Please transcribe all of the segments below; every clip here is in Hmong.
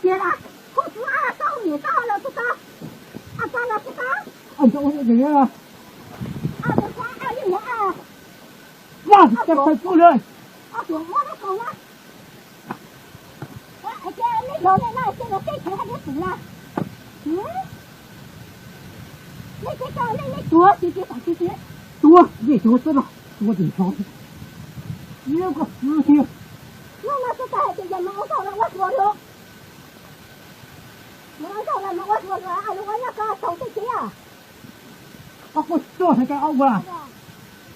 Tiag las, kuv tsis ab tau niam tau los tsis tau, ab tau los tsis tau. Ab tau ua niam tau ua. Ab tau tsis ab, ab yeej niam ab. Vaj tsis tau kuj li. Ab tau muab lub kaus na. Ab ces nej yog nej na ces los tej chaw hais nej tus na. Nej ces tau nej nej tuag tsis tsis tau tsis tsis. Tuag nej tuag xwb los tuag tsis tau. Ib lub ko xwb thiab. Hnub no xwb tag hais tias yog mas ua zaug los ua tuag lawm. Mas ua zaug los mas ua tuag lawm, ab lub ua nyuaj ko tau tej tsis. Ob kuj tuaj hais tias ob ua.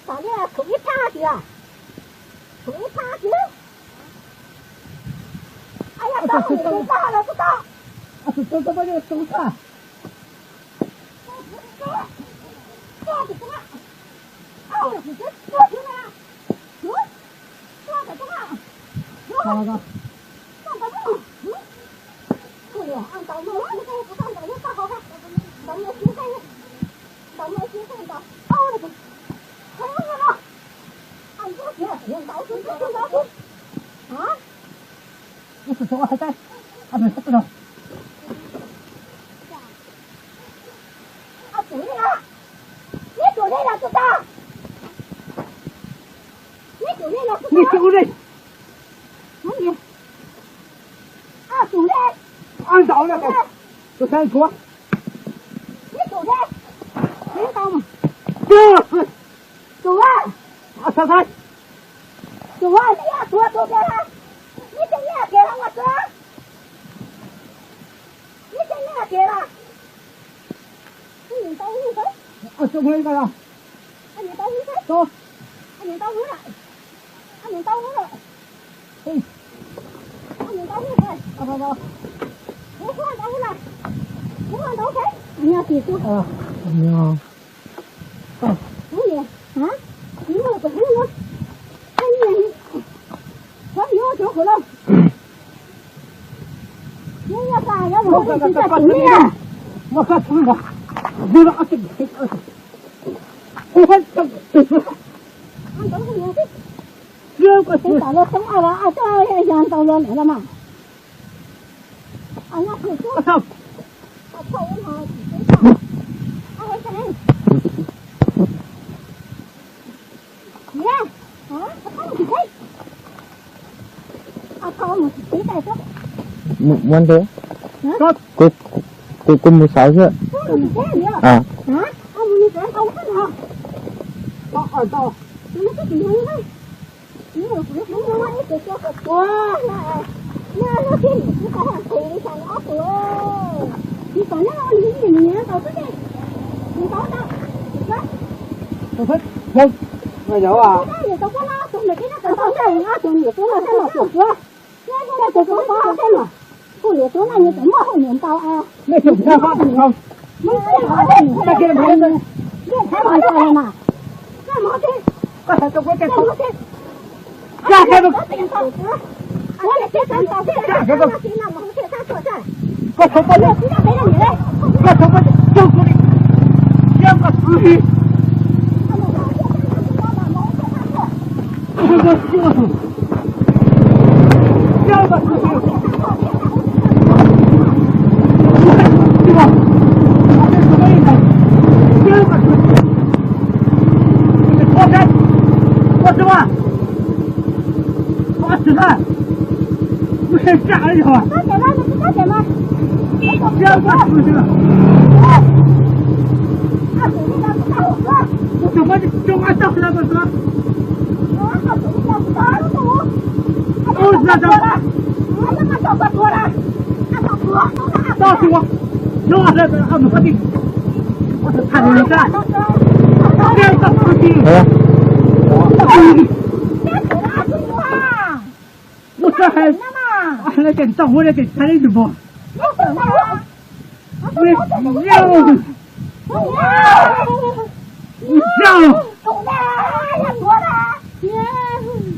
Tam li khwv ib phab tiag. Khwv ib phab tiag. Ab yog tau tus tau los tsis tau. Ab tus tau tau tau tau tau. Ab tus ne los, neb tus ne los, neb tus ne los, neb tus ne. Ab tus ne, ab ntau ne, tus ne kuv, neb tus ne, neb ntau mas. Tus a, ab xav xav, tus a neb tuag tus tiag, neb tej nyiaj tiag los ua tus, neb tej nyiaj tiag los. Tab tom los toob a los a toj yog ntau los lawm los mas. Muab ntej, kuv, kuv mus xauv xwb. Kuv niam tub no nws tseem muaj hauj lwm ntau a.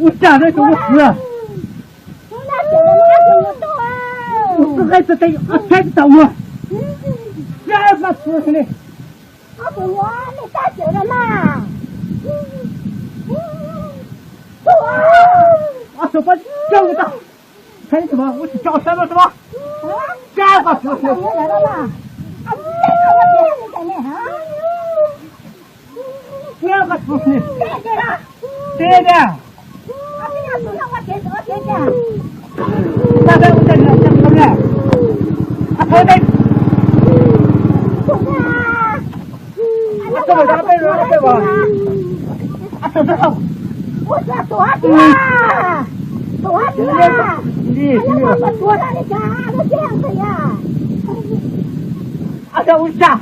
Ua cas ne, tus ua kuv, tus qaib tus tev ob txhais tsis tau ua. Ob tug pob coob tau, txhais tus ua tsis tso sab no tau. Kab koj tsuav hniav. Kab koj tsuav hniav. Teb tiag. Kab peb ua tej niam tseem tau ne. A thaub tej. A thaub tej peb peb. A thaub tej. A thaub ua tsa.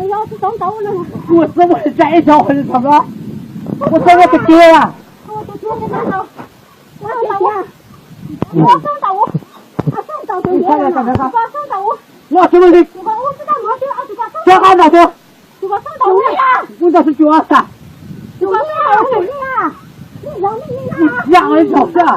Ua txob ua tsa ib thaum no. Ua txob ua tiag. Ua txob ua tiag. Tso qab ntaus tuaj. Kuv ntaus tsis cuag tas. Kuv yam ib zaug xwb.